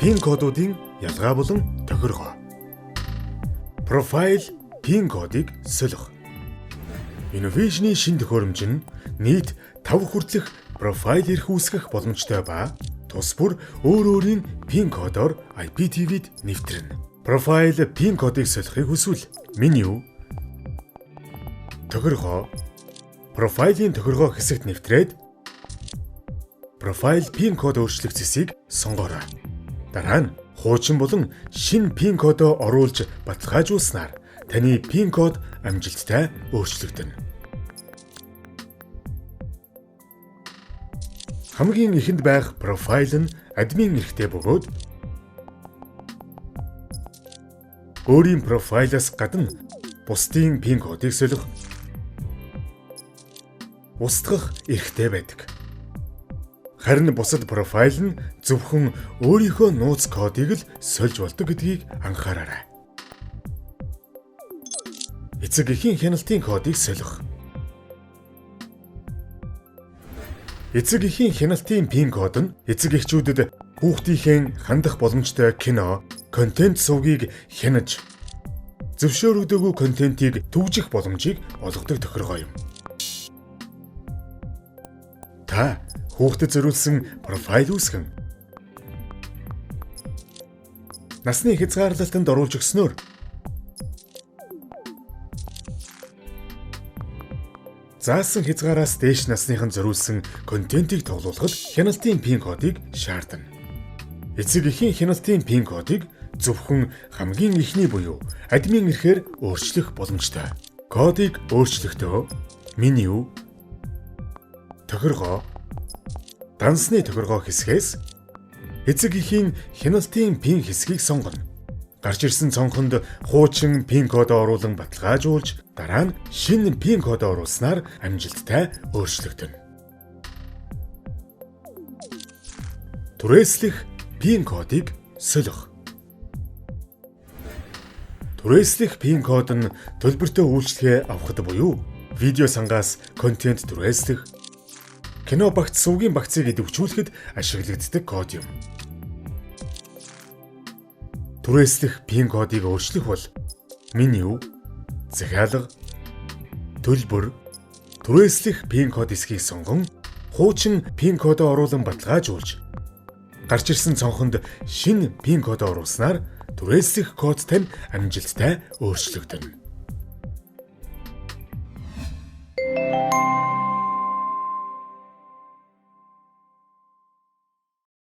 PIN кодуудын ялгаа болон тохиргоо. Профайл PIN кодыг солих. Innovision-ы шинэ төхөөрөмж нь нийт 5 хүртэлх профайл эрх үүсгэх боломжтой ба тус бүр өөр өөрийн PIN кодоор IPTV-д нэвтрэнэ. Профайл PIN кодыг солихыг хүсвэл меню, тохиргоо, профайлын тохиргоо хэсэгт нэвтрээд профайл PIN код өөрчлөх цэсийг сонгоорой. Дараа нь хуучин болон шинэ PIN кодоо оруулж баталгаажуулснаар таны PIN код амжилттай өөрчлөгдөнө. Хамгийн эхэнд байх профайл нь админ эрхтэй бөгөөд өөрийн профайлаас гадна бусдын PIN кодыг солих, устгах эрхтэй байдаг. Харин бусад профайл нь зөвхөн өөрийнхөө нууц кодыг л сольж болдог гэдгийг анхаараарай. Эцэг эхийн хяналтын кодыг солих. Эцэг эхийн хяналтын PIN код нь эцэг эхчүүдэд хүүхдийнхээ хандах боломжтой кино, контент сувгийг хянаж, зөвшөөрөгдөөгүй контентийг түгжих боломжийг олгодог тохиргоо юм. Та хүүхдэд зориулсан профайл үүсгэн насны хязгаарлалтанд оруулж өгснөөр заасан хязгаараас дээш насныхан зориулсан контентийг тоглуулахад хяналтын PIN кодыг шаардана. Эцэг эхийн хяналтын PIN кодыг зөвхөн хамгийн эхний буюу админ эрхээр өөрчлөх боломжтой. Кодыг өөрчлөхдөө меню, тохиргоо, дансны тохиргоо хэсгээс эцэг эхийн хяналтын PIN хэсгийг сонгоно. Гарч ирсэн цонхонд хуучин PIN кодоо оруулан баталгаажуулж, дараа нь шинэ PIN кодоо оруулснаар амжилттай өөрчлөгдөнө. Түрээслэх PIN кодыг солих. Түрээслэх PIN код нь төлбөртэй үйлчилгээ авахад буюу видео сангаас контент түрээслэх, кино багц сувгийн багцыг идэвхжүүлэхэд ашиглагддаг код юм. Түрээслэх PIN кодыг өөрчлөх бол меню, захиалга, төлбөр, түрээслэх PIN код хэсгийг сонгон хуучин PIN кодоо оруулан баталгаажуулж, гарч ирсэн цонхонд шинэ PIN кодоо оруулснаар түрээслэх код тань амжилттай өөрчлөгдөнө.